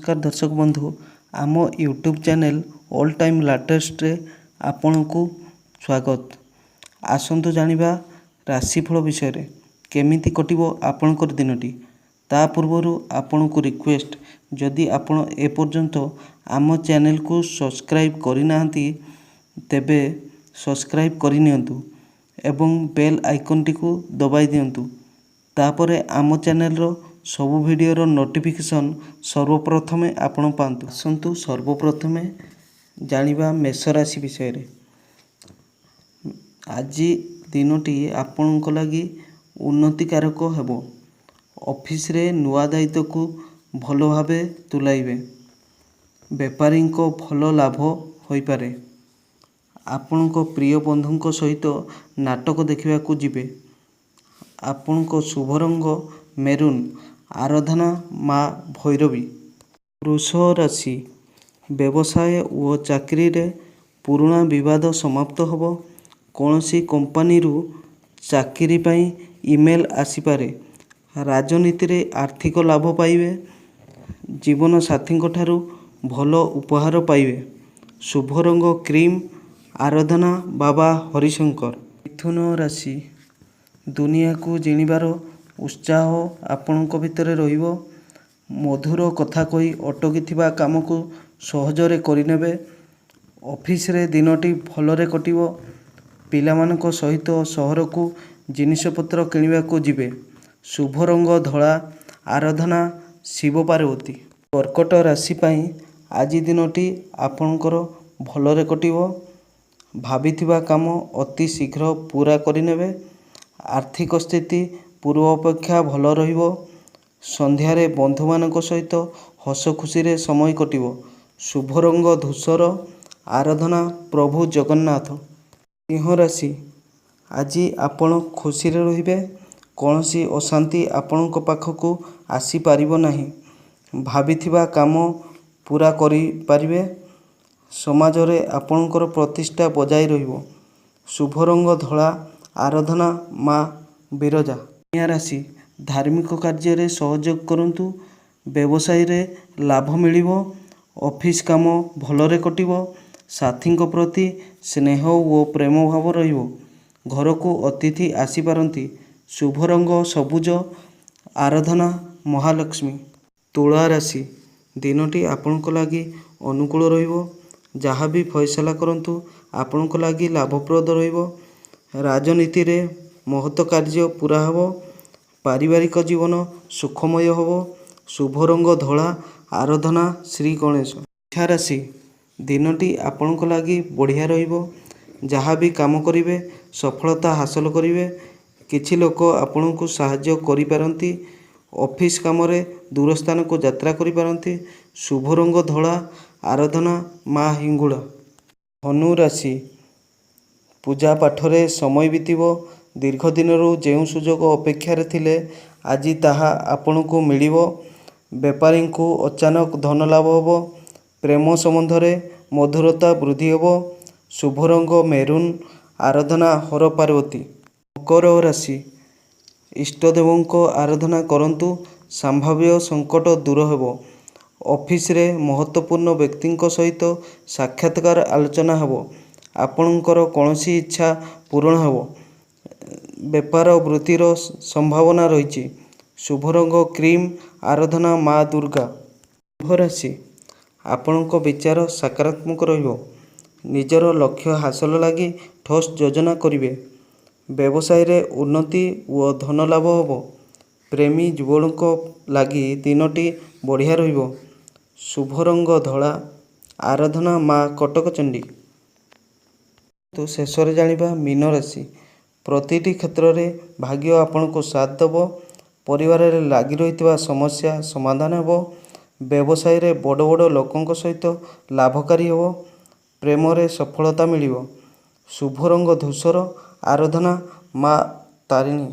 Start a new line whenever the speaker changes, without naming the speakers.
ନମସ୍କାର ଦର୍ଶକ ବନ୍ଧୁ, ଆମ ୟୁଟ୍ୟୁବ୍ ଚ୍ୟାନେଲ୍ ଅଲ୍ ଟାଇମ୍ ଲାଟେଷ୍ଟରେ ଆପଣଙ୍କୁ ସ୍ୱାଗତ। ଆସନ୍ତୁ ଜାଣିବା ରାଶିଫଳ ବିଷୟରେ, କେମିତି କଟିବ ଆପଣଙ୍କର ଦିନଟି। ତା ପୂର୍ବରୁ ଆପଣଙ୍କୁ ରିକ୍ୱେଷ୍ଟ, ଯଦି ଆପଣ ଏପର୍ଯ୍ୟନ୍ତ ଆମ ଚ୍ୟାନେଲକୁ ସବସ୍କ୍ରାଇବ୍ କରିନାହାନ୍ତି, ତେବେ ସବସ୍କ୍ରାଇବ୍ କରିନିଅନ୍ତୁ ଏବଂ ବେଲ୍ ଆଇକନ୍ଟିକୁ ଦବାଇ ଦିଅନ୍ତୁ। ତାପରେ ଆମ ଚ୍ୟାନେଲର ସବୁ ଭିଡ଼ିଓର ନୋଟିଫିକେସନ୍ ସର୍ବପ୍ରଥମେ ଆପଣ ପାଆନ୍ତୁ। ଆସନ୍ତୁ ସର୍ବପ୍ରଥମେ ଜାଣିବା ମେଷ ରାଶି ବିଷୟରେ। ଆଜି ଦିନଟି ଆପଣଙ୍କ ଲାଗି ଉନ୍ନତିକାରକ ହେବ। ଅଫିସରେ ନୂଆ ଦାୟିତ୍ୱକୁ ଭଲ ଭାବେ ତୁଲାଇବେ। ବେପାରୀଙ୍କ ଭଲ ଲାଭ ହୋଇପାରେ। ଆପଣଙ୍କ ପ୍ରିୟ ବନ୍ଧୁଙ୍କ ସହିତ ନାଟକ ଦେଖିବାକୁ ଯିବେ। ଆପଣଙ୍କ ଶୁଭ ରଙ୍ଗ ମେରୁନ୍, ଆରାଧନା ମା ଭୈରବୀ। ବୃଷ ରାଶି, ବ୍ୟବସାୟ ଓ ଚାକିରିରେ ପୁରୁଣା ବିବାଦ ସମାପ୍ତ ହେବ। କୌଣସି କମ୍ପାନୀରୁ ଚାକିରି ପାଇଁ ଇମେଲ୍ ଆସିପାରେ। ରାଜନୀତିରେ ଆର୍ଥିକ ଲାଭ ପାଇବେ। ଜୀବନସାଥୀଙ୍କଠାରୁ ଭଲ ଉପହାର ପାଇବେ। ଶୁଭ ରଙ୍ଗ କ୍ରିମ୍, ଆରାଧନା ବାବା ହରିଶଙ୍କର। ମିଥୁନ ରାଶି, ଦୁନିଆକୁ ଜିଣିବାର ଉତ୍ସାହ ଆପଣଙ୍କ ଭିତରେ ରହିବ। ମଧୁର କଥା କହି ଅଟକିଥିବା କାମକୁ ସହଜରେ କରିନେବେ। ଅଫିସରେ ଦିନଟି ଭଲରେ କଟିବ। ପିଲାମାନଙ୍କ ସହିତ ସହରକୁ ଜିନିଷପତ୍ର କିଣିବାକୁ ଯିବେ। ଶୁଭ ରଙ୍ଗ ଧଳା, ଆରାଧନା ଶିବ ପାର୍ବତୀ। କର୍କଟ ରାଶି ପାଇଁ ଆଜି ଦିନଟି ଆପଣଙ୍କର ଭଲରେ କଟିବ। ଭାବିଥିବା କାମ ଅତି ଶୀଘ୍ର ପୂରା କରିନେବେ। ଆର୍ଥିକ ସ୍ଥିତି ପୂର୍ବ ଅପେକ୍ଷା ଭଲ ରହିବ। ସନ୍ଧ୍ୟାରେ ବନ୍ଧୁମାନଙ୍କ ସହିତ ହସଖୁସିରେ ସମୟ କଟିବ। ଶୁଭ ରଙ୍ଗ ଧୂସର, ଆରାଧନା ପ୍ରଭୁ ଜଗନ୍ନାଥ। ସିଂହ ରାଶି, ଆଜି ଆପଣ ଖୁସିରେ ରହିବେ। କୌଣସି ଅଶାନ୍ତି ଆପଣଙ୍କ ପାଖକୁ ଆସିପାରିବ ନାହିଁ। ଭାବିଥିବା କାମ ପୂରା କରିପାରିବେ। ସମାଜରେ ଆପଣଙ୍କର ପ୍ରତିଷ୍ଠା ବଜାୟ ରହିବ। ଶୁଭ ରଙ୍ଗ ଧଳା, ଆରାଧନା ମା ବିରଜା। କନ୍ୟା ରାଶି, ଧାର୍ମିକ କାର୍ଯ୍ୟରେ ସହଯୋଗ କରନ୍ତୁ। ବ୍ୟବସାୟରେ ଲାଭ ମିଳିବ। ଅଫିସ କାମ ଭଲରେ କଟିବ। ସାଥୀଙ୍କ ପ୍ରତି ସ୍ନେହ ଓ ପ୍ରେମ ଭାବ ରହିବ। ଘରକୁ ଅତିଥି ଆସିପାରନ୍ତି। ଶୁଭ ରଙ୍ଗ ସବୁଜ, ଆରାଧନା ମହାଲକ୍ଷ୍ମୀ। ତୁଳା ରାଶି, ଦିନଟି ଆପଣଙ୍କ ଲାଗି ଅନୁକୂଳ ରହିବ। ଯାହା ବି ଫଇସଲା କରନ୍ତୁ, ଆପଣଙ୍କ ଲାଗି ଲାଭପ୍ରଦ ରହିବ। ରାଜନୀତିରେ ମହତ କାର୍ଯ୍ୟ ପୂରା ହେବ। ପାରିବାରିକ ଜୀବନ ସୁଖମୟ ହେବ। ଶୁଭ ରଙ୍ଗ ଧଳା, ଆରାଧନା ଶ୍ରୀ ଗଣେଶ। ବିଛା ରାଶି, ଦିନଟି ଆପଣଙ୍କ ଲାଗି ବଢ଼ିଆ ରହିବ। ଯାହା ବି କାମ କରିବେ, ସଫଳତା ହାସଲ କରିବେ। କିଛି ଲୋକ ଆପଣଙ୍କୁ ସାହାଯ୍ୟ କରିପାରନ୍ତି। ଅଫିସ କାମରେ ଦୂର ସ୍ଥାନକୁ ଯାତ୍ରା କରିପାରନ୍ତି। ଶୁଭ ରଙ୍ଗ ଧଳା, ଆରାଧନା ମା ହିଙ୍ଗୁଳା। ଧନୁ ରାଶି, ପୂଜା ପାଠରେ ସମୟ ବିତିବ। ଦୀର୍ଘ ଦିନରୁ ଯେଉଁ ସୁଯୋଗ ଅପେକ୍ଷାରେ ଥିଲେ, ଆଜି ତାହା ଆପଣଙ୍କୁ ମିଳିବ। ବେପାରୀଙ୍କୁ ଅଚାନକ ଧନ ଲାଭ ହେବ। ପ୍ରେମ ସମ୍ବନ୍ଧରେ ମଧୁରତା ବୃଦ୍ଧି ହେବ। ଶୁଭ ରଙ୍ଗ ମେରୁନ୍, ଆରାଧନା ହର ପାର୍ବତୀ। ମକର ରାଶି, ଇଷ୍ଟଦେବଙ୍କ ଆରାଧନା କରନ୍ତୁ, ସମ୍ଭାବ୍ୟ ସଙ୍କଟ ଦୂର ହେବ। ଅଫିସରେ ମହତ୍ତ୍ୱପୂର୍ଣ୍ଣ ବ୍ୟକ୍ତିଙ୍କ ସହିତ ସାକ୍ଷାତକାର ଆଲୋଚନା ହେବ। ଆପଣଙ୍କର କୌଣସି ଇଚ୍ଛା ପୂରଣ ହେବ। ବେପାର ବୃଦ୍ଧିର ସମ୍ଭାବନା ରହିଛି। ଶୁଭ ରଙ୍ଗ କ୍ରିମ୍, ଆରାଧନା ମା ଦୁର୍ଗା। କୁମ୍ଭ ରାଶି, ଆପଣଙ୍କ ବିଚାର ସକାରାତ୍ମକ ରହିବ। ନିଜର ଲକ୍ଷ୍ୟ ହାସଲ ଲାଗି ଠୋସ୍ ଯୋଜନା କରିବେ। ବ୍ୟବସାୟରେ ଉନ୍ନତି ଓ ଧନ ଲାଭ ହେବ। ପ୍ରେମୀ ଯୁଗଳଙ୍କ ଲାଗି ଦିନଟି ବଢ଼ିଆ ରହିବ। ଶୁଭ ରଙ୍ଗ ଧଳା, ଆରାଧନା ମା କଟକ ଚଣ୍ଡୀ। ଶେଷରେ ଜାଣିବା ମୀନ ରାଶି। ପ୍ରତିଟି କ୍ଷେତ୍ରରେ ଭାଗ୍ୟ ଆପଣଙ୍କୁ ସାଥ ଦେବ। ପରିବାରରେ ଲାଗି ରହିଥିବା ସମସ୍ୟା ସମାଧାନ ହେବ। ବ୍ୟବସାୟରେ ବଡ଼ ବଡ଼ ଲୋକଙ୍କ ସହିତ ଲାଭକାରୀ ହେବ। ପ୍ରେମରେ ସଫଳତା ମିଳିବ। ଶୁଭ ରଙ୍ଗ ଧୂସର, ଆରାଧନା ମା ତାରିଣୀ।